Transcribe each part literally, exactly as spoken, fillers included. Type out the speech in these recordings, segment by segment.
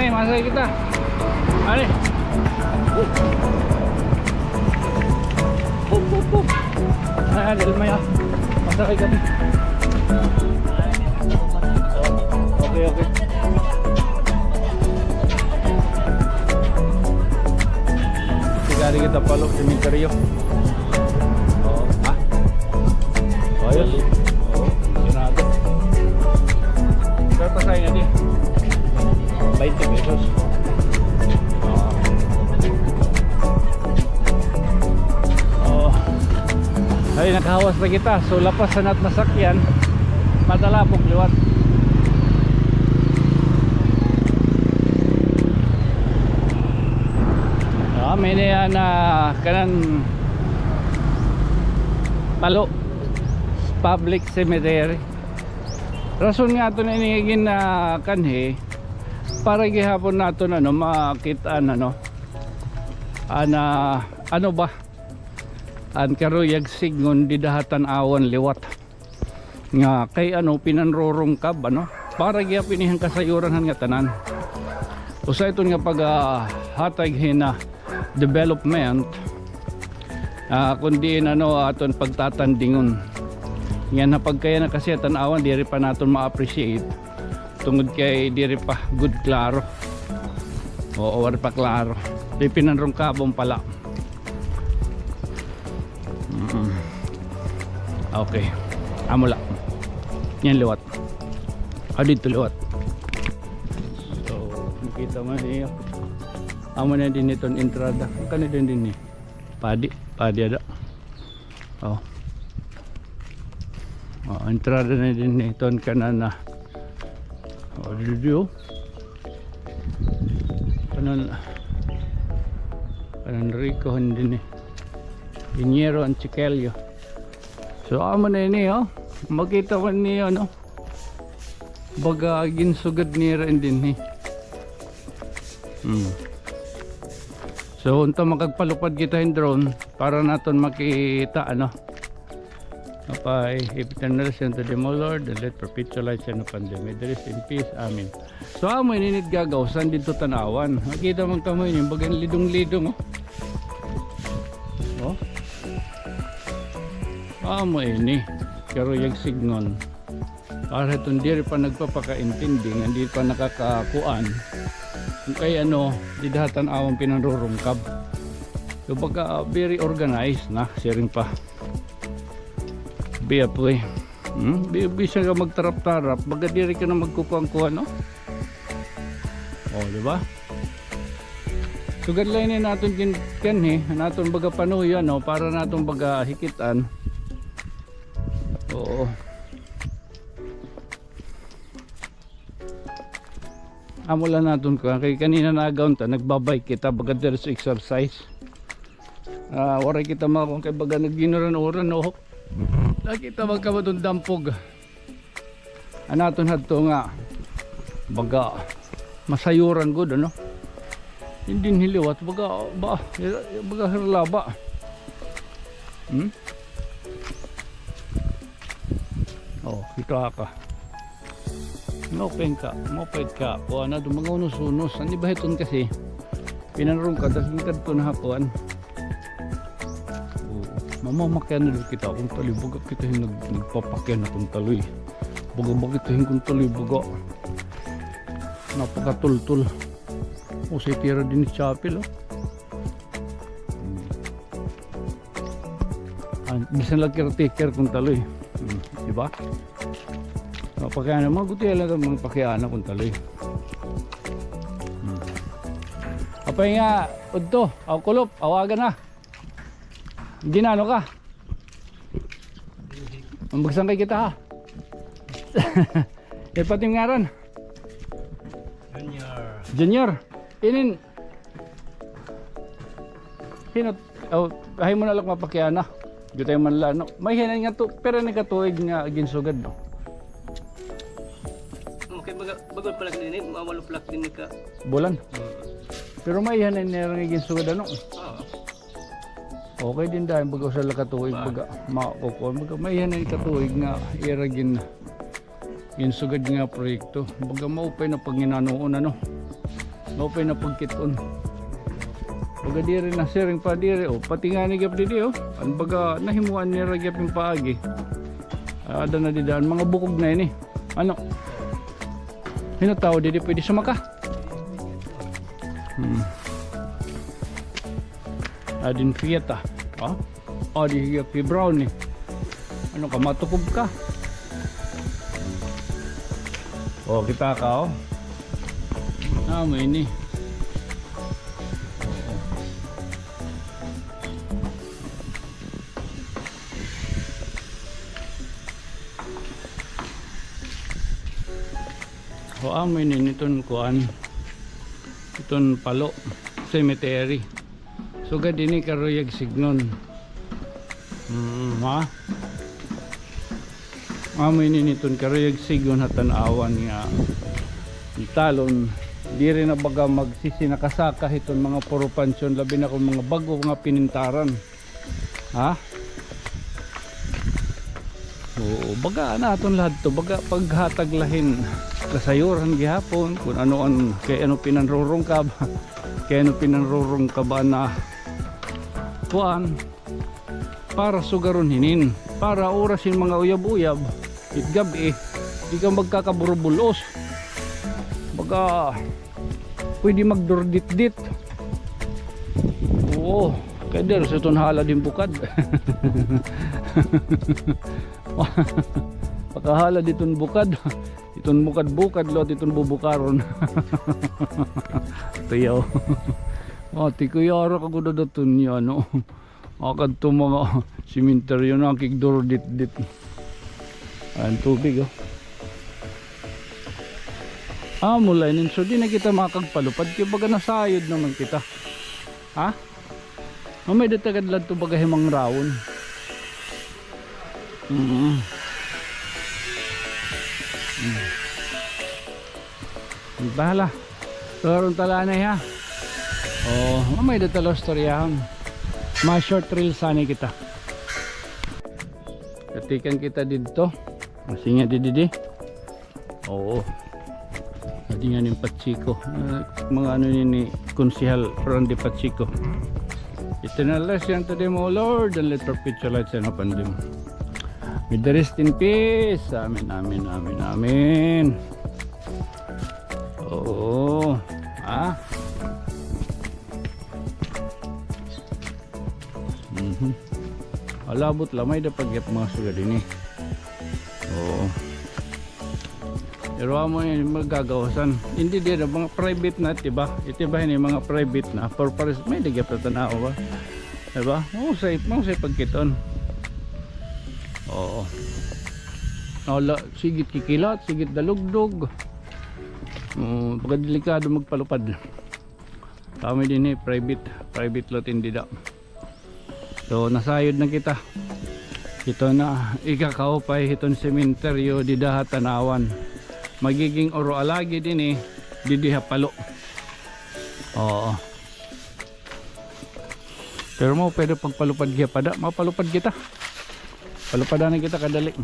Ay, masakay kita. Ay. Pum, pum, pum. Ay, dali, maya. Masakay kami. Okay, okay. Sigari kita palo, sementeryo. Oo. Ha? Ayos. Oo. Yun na ito. Pero pasay nga di. Twenty pesos. Oo. Oo. Ay, nakahawas na kita. So, lapas na nat nasakyan. Matalapok liwat. Ah, may na yan, ah, kanan palo. Public cemetery. Rason nga aton ini gin, ah, kanhi, para gihapon naton, ano, makit-an, ano, an, ah, ano ba? An karuyag sidngon dida ha tan-awan liwat. Nga kay, ano, pinanrurungkab, ano? Para gihap ini han kasayuran han ngatanan. Usa iton nga paghahatag hin, ah, development, ah, kundi, ano, aton pagtatandingon. Ngan ha pagkaya na kasi ha tan-awan, diri pa naton ma-appreciate. Tungod kay diri pa gud klaro. Oo, wari pa klaro. Pipinanrungkabon pala. Mm. Okay. Amo la. Yan liwat. Ah, dito liwat. So, makita mo niyo. Amo na dinhi iton entrada. Kani dinhi dinhi. Padi, padi ada. Oh. Oh, entrada na dinhi iton kanan na. Oh, didi, oh. Kanan, kanan Rico, dinhi. Hiniero Antiqueño. So, amo na ini, oh. Makita man niyo, no? Baga ginsugad nira dinhi. Hmm. So, unta makagpalupad kita hin drone para naton makita, ano? Apay, if eternal send to them, O Lord, and let perpetual light shine upon them. May they rest in peace. Amen. So, amo ini it gagawsan didto tan-awan. Makita man kamo ini, baga lidong-lidong, oh. Oh. Amo ini. Karuyag sidngon. Para hiton diri pa nagpapakaintindi, nga diri pa nakakakuan. Kay ano, dida ha tan-awan pinanrurungkab. So, baga, ah, very organized na, siring pa. Biya po eh. Hmm? Bi-, bisan ka magtarap-tarap, baga diri ka na magkukuan-kuan, no? Oh, di ba? Sugad la ini naton kin-, kanhi, naton baga panuyo, no? Para naton baga hikit-an. Oo. Amo la naton kuan, kay kanina naagaw ta, nagbabike kita, baga there is exercise. Ah, waray kita makuan kay baga nagginuran-uran, oh. Nakita man kamo iton dampog. An aton hadto nga, baga, masayuran gud, ano? Dinhi liwat, baga, ba, baga hirlaba. Hmm? Oh, kita ka. Maupay ka, maupay ka. Kuan na, mga unos-unos. An iba hiton kasi, pinanrungkab, tas ginkadto na ha kuan. Oo. Mamamakyan na diri kita, kun taloy, baga kita hin nag-, nagpapakyan na kun taloy. Baga ba kita hin kun taloy, baga. Napakatultol. O, sa itira dinhi chapel, oh. Ah, bisan la caretaker kun taloy. Hmm, di ba? Mga pakiana, mga gutiya la mga pakiana kun taloy. Hmm. Apay nga, udto, aw kulop, awagan na. Ginano ka? Magbagsan kay kita, ha? Eh, pati ngaran? Junior. Junior. Inin, Hinot, oh, hay mo na lang mapakiana. Gutay man la, no? May hinay nga to, pero ni katuig nga ginsugad, no? Okay, baga, baga pala din, eh, mawalo pala din ka. Bulan. Hmm. Pero may hinay na rin ginsugad, ano? Oo. Okay din dahil baga usa la katuig, baga, makukuha, baga may hinay katuig nga ira gin Ginsugad nga proyekto. Baga maupay na panginanuon, ano? Maupay na pagkit-on. Baga diri na siring pa diri, o. Pati ngani gihap didi, o. An baga nahimuan nira gihap hin paagi. Ada na dida an mga bukog na ini. Ano? Hin-o tawo didi pwede sumaka? Hmm. Adi hin Fiat, ah. O, di hiya, P Brownie. Ano ka, matukob ka? O, kita ka, o. Amo ini. O, amo ini iton kuan. Iton Palo Cemetery. Sugad ini karuyag sidngon. Hmm, ha? Amo ini iton karuyag sidngon ha tan-awan nga italon. Diri na baga magsisinakasaka hiton mga puro pansyon, labi na kon mga bag-o nga pinintaran. Ha? Oo, baga na aton la hadto, baga paghatag la hin kasayuran gihapon, kon ano an, kay ano pinanrurungkab, kay ano pinanrurungkab an, ah, kuan, para sugaron hinin, para oras hin mga uyab-uyab, it gab-i, di ka magkakaburubul-os. Baga, pwede magdurditdit. Oo, kay diri sa iton halad hin bukad. Pakahalad iton bukad. Iton bukad-bukad, lot iton bubukaron. Tuyaw. Ati, kuyara ka gud daton niya, no? Akadto mga sementeryo na kigdurditdit. An tubig, o. Amo la inin, so di na kita makagpalupad kay baga nasayod naman kita. Ha? Mamay da ta gad la hadto baga himangrawon. Mm. Mm. Bahala. Pero unta la anay, ha. O, mamay da ta la istoryahon. Ma-short reels anay kita. Katikan kita didto. Masinya didi. Oo. Adi ngani hin Pacheco. Ah, mga ano ini ni Konsehal Randy Pacheco. Eternal life unto them, O Lord, and let perpetual light shine upon them. May they rest in peace. Amen, amen, amen, amen. Oo. Ha? Mhm. Ala, abot la, may-ada pa gihap mga sugad ini. Oo. Pero amo ini magagawasan. Hindi dida, mga private na, di ba? Iti ba ini mga private na? For pares, may-ada gihap na tan-awa ba? Di ba? Mahusay, mahusay pagkit-on. Oo. Ala, sigit kikilat, sigit dalugdog. Oo, pagkadelikado magpalupad. Kami dinhi, private, private lot in dida. So, nasayod na kita. Ito na, ikakaupay hiton sementeryo dida ha Tanauan. Magiging uro alagi dinhi, didi ha Palo. Oo. Pero maupay daw pagpalupad gihap ada, mapalupad kita. Palupadan na kita kadali.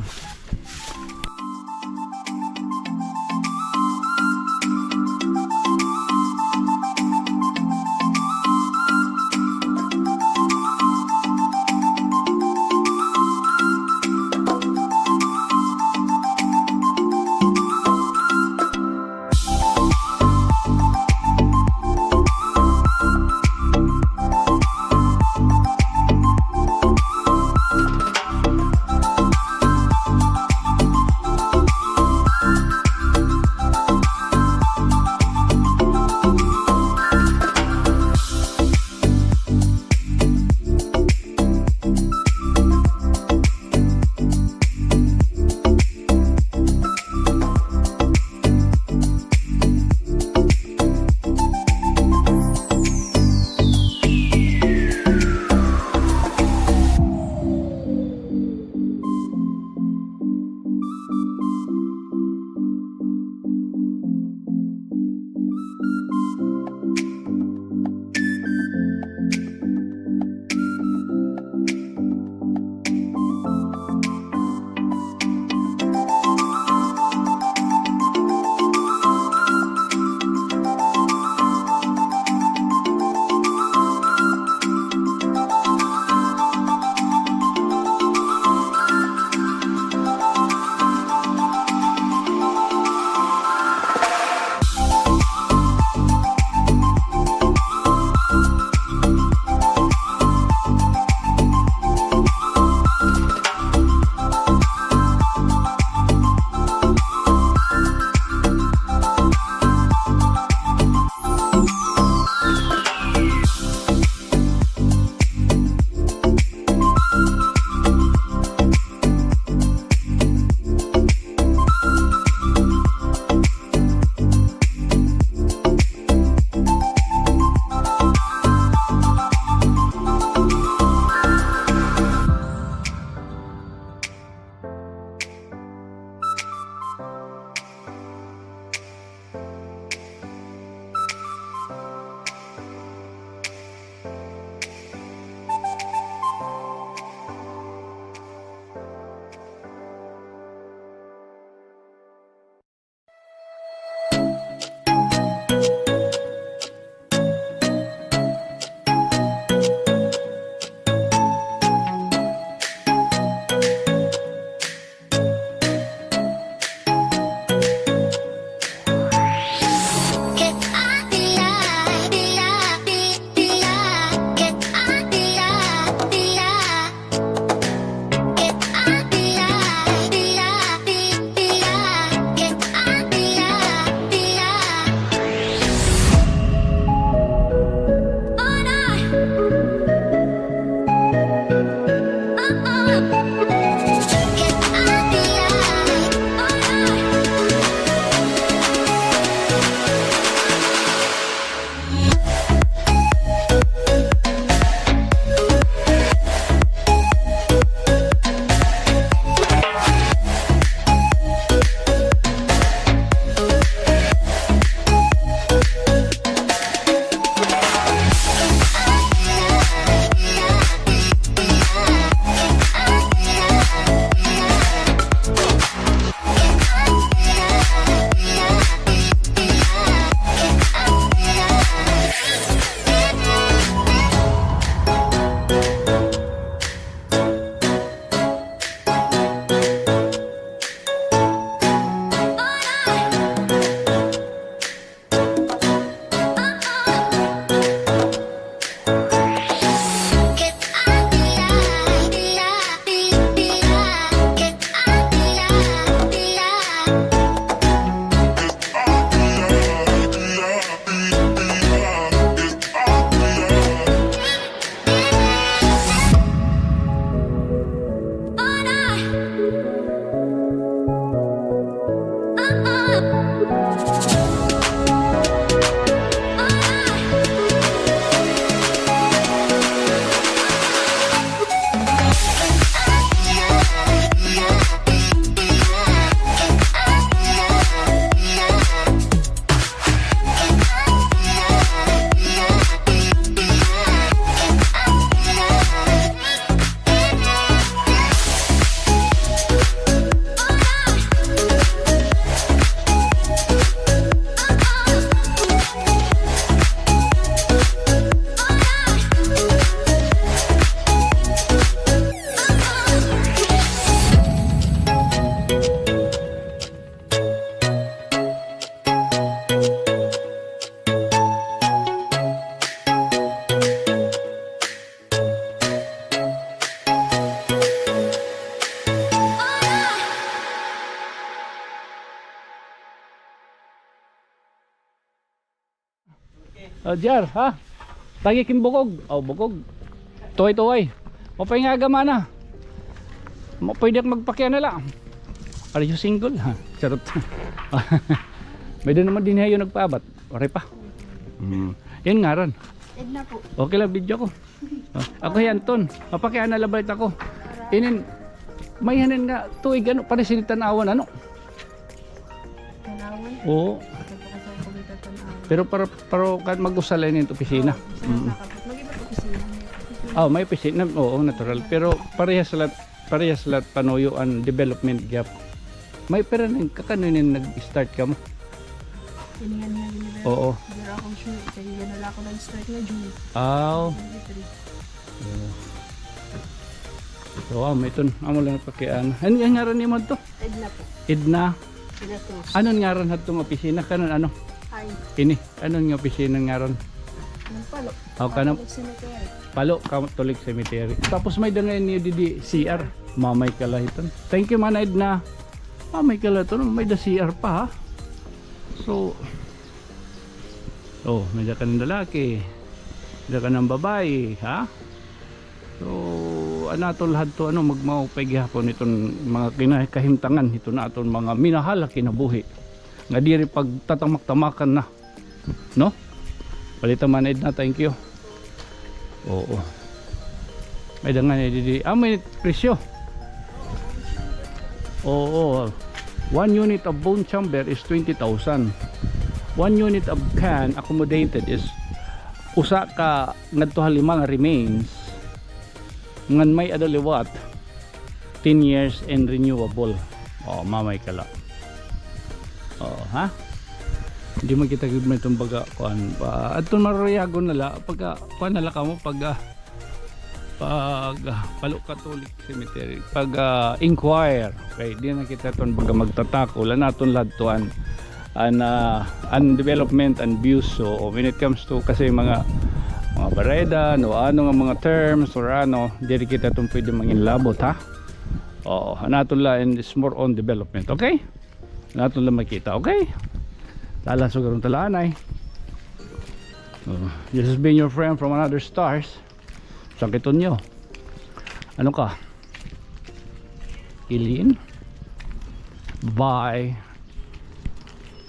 O, Jar, ha? Tagi kin bukog. O, bukog. Tuway-tuway. Mapay nga aga, mana. Mapay di ak magpakiana la. Are you single? Ha? Charot. May-ada naman dinhi ha iyo nagpaabat. Waray pa. Hmm. Yan ngaran. Edna po. Okay la, video ko. Ah, ako hi Anton. Mapakiana la bala ako. Inin, may hanan nga tuig, ano, pareho sini tan-awan, ano? Tan-awan? Oo. Ito po kasi ang kumita tan-awan. Pero para, para kan mag-usa la inin opisina. Oo, usa la kapot. Mag-iba opisina. Oo, may opisina. Oo, natural. Pero parehas la, parehas la panuyo an development gihap. May pira na, kakano inin nag-start kamo? Ini nga niya, ini nga. Oo. Pero ako sure, kay yana la ako nag-start nga June. Aw. Twenty-three. Oo. So, ah, may ton, amo la pakiana. Ano an ngaran nimo adto? Edna po. Edna. Edna Cruz. Ano an ngaran hadto nga opisina? Kanan ano? Ay. Ini. Ano nga opisina ngaran? Ng Palo. Aw, kanan Catholic Cemetery. Palo Catholic Cemetery. Tapos may-ada ngani didi C R. Mamay ka la hiton. Thank you, Mana Edna. Mamay ka la hiton. May-ada C R pa, ha? So, oh, may-ada kanan lalaki. May-ada kanan babaye, ha? So, an aton la hadto, ano, magmaupay gihapon iton mga kina-, kahimtangan hiton aton mga minahal ha kinabuhi. Nga diri pagtatamak-tamakan na. No? Palita man, Edna, thank you. Oo. May-ada ngani didi. Ah, may presyo. Oo. One unit of bone chamber is twenty thousand. One unit of can accommodated is usa ka ngadto ha lima nga remains. Ngan may-ada liwat, ten years and renewable. O, mamay ka la. O, ha? Di man kita gud may tumbaga, kuan, pa, adton maruyagon na la, pagka, kuan na la kamo, pag, ah, pag, ah, Palo Catholic Cemetery, pag, ah, inquire. Okay, di na kita ton baga magtatakol, an aton la hadto an, an, ah, an development and views. So, when it comes to kasi mga, mga bareda, no, ano nga mga terms or ano, diri kita ton pwede manginlabot, ha? Oo, an aton la is more on development, okay? An aton la makita, okay? Lalaso garon talanay. Oh, this has been your friend from another stars. Sakiton niyo. Ano ka? Kilin. Bye.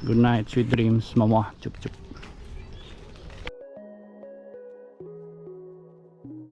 Good night, sweet dreams, mama. Chup, chup.